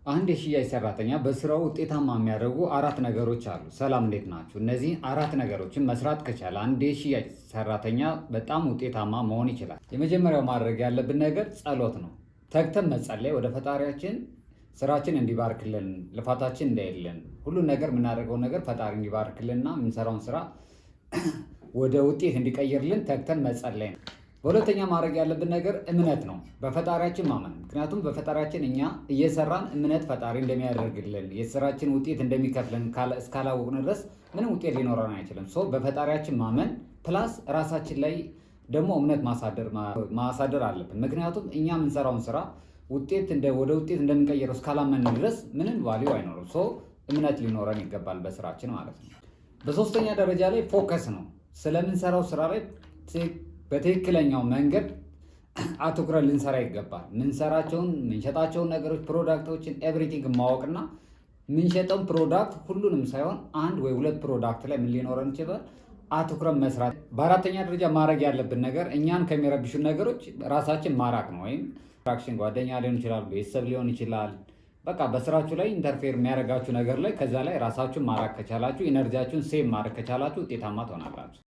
አንድ የሽያጭ ሰራተኛ በስራው ውጤታማ የሚያደርጉ አራት ነገሮች አሉ። ሰላም፣ እንዴት ናችሁ? እነዚህ አራት ነገሮችን መስራት ከቻለ አንድ የሽያጭ ሰራተኛ በጣም ውጤታማ መሆን ይችላል። የመጀመሪያው ማድረግ ያለብን ነገር ጸሎት ነው። ተግተን መጸለይ፣ ወደ ፈጣሪያችን ስራችን እንዲባርክልን፣ ልፋታችን እንዳይለን፣ ሁሉን ነገር የምናደርገውን ነገር ፈጣሪ እንዲባርክልንና የምንሰራውን ስራ ወደ ውጤት እንዲቀይርልን ተግተን መጸለይ ነው። በሁለተኛ ማድረግ ያለብን ነገር እምነት ነው፣ በፈጣሪያችን ማመን። ምክንያቱም በፈጣሪያችን እኛ እየሰራን እምነት ፈጣሪ እንደሚያደርግልን፣ የስራችን ውጤት እንደሚከፍልን እስካላወቅን ድረስ ምንም ውጤት ሊኖረን አይችልም። So በፈጣሪያችን ማመን plus ራሳችን ላይ ደግሞ እምነት ማሳደር አለብን። ምክንያቱም እኛ የምንሰራውን ስራ ውጤት ወደ ውጤት እንደምንቀይረው እስካላመንን ድረስ ምንም value አይኖርም። So እምነት ሊኖረን ይገባል በስራችን ማለት ነው። በሶስተኛ ደረጃ ላይ focus ነው። ስለምንሰራው ስራ ላይ በትክክለኛው መንገድ አትኩረን ልንሰራ ይገባል። ምንሰራቸውን፣ ምንሸጣቸውን ነገሮች፣ product ኦችን everything ማወቅና ምንሸጠውን product ሁሉንም ሳይሆን አንድ ወይ ሁለት product ላይ ምን ሊኖረን ይችላል አትኩረን መስራት። በአራተኛ ደረጃ ማድረግ ያለብን ነገር እኛን ከሚረብሹ ነገሮች ራሳችን ማራቅ ነው። ወይም distraction ጓደኛ ሊሆን ይችላል፣ ቤተሰብ ሊሆን ይችላል። በቃ በስራችሁ ላይ interfere የሚያደርጋችሁ ነገር ላይ ከዛ ላይ ራሳችሁን ማራቅ ከቻላችሁ፣ energy ያችሁን save ማድረግ ከቻላችሁ ውጤታማ ትሆናላችሁ።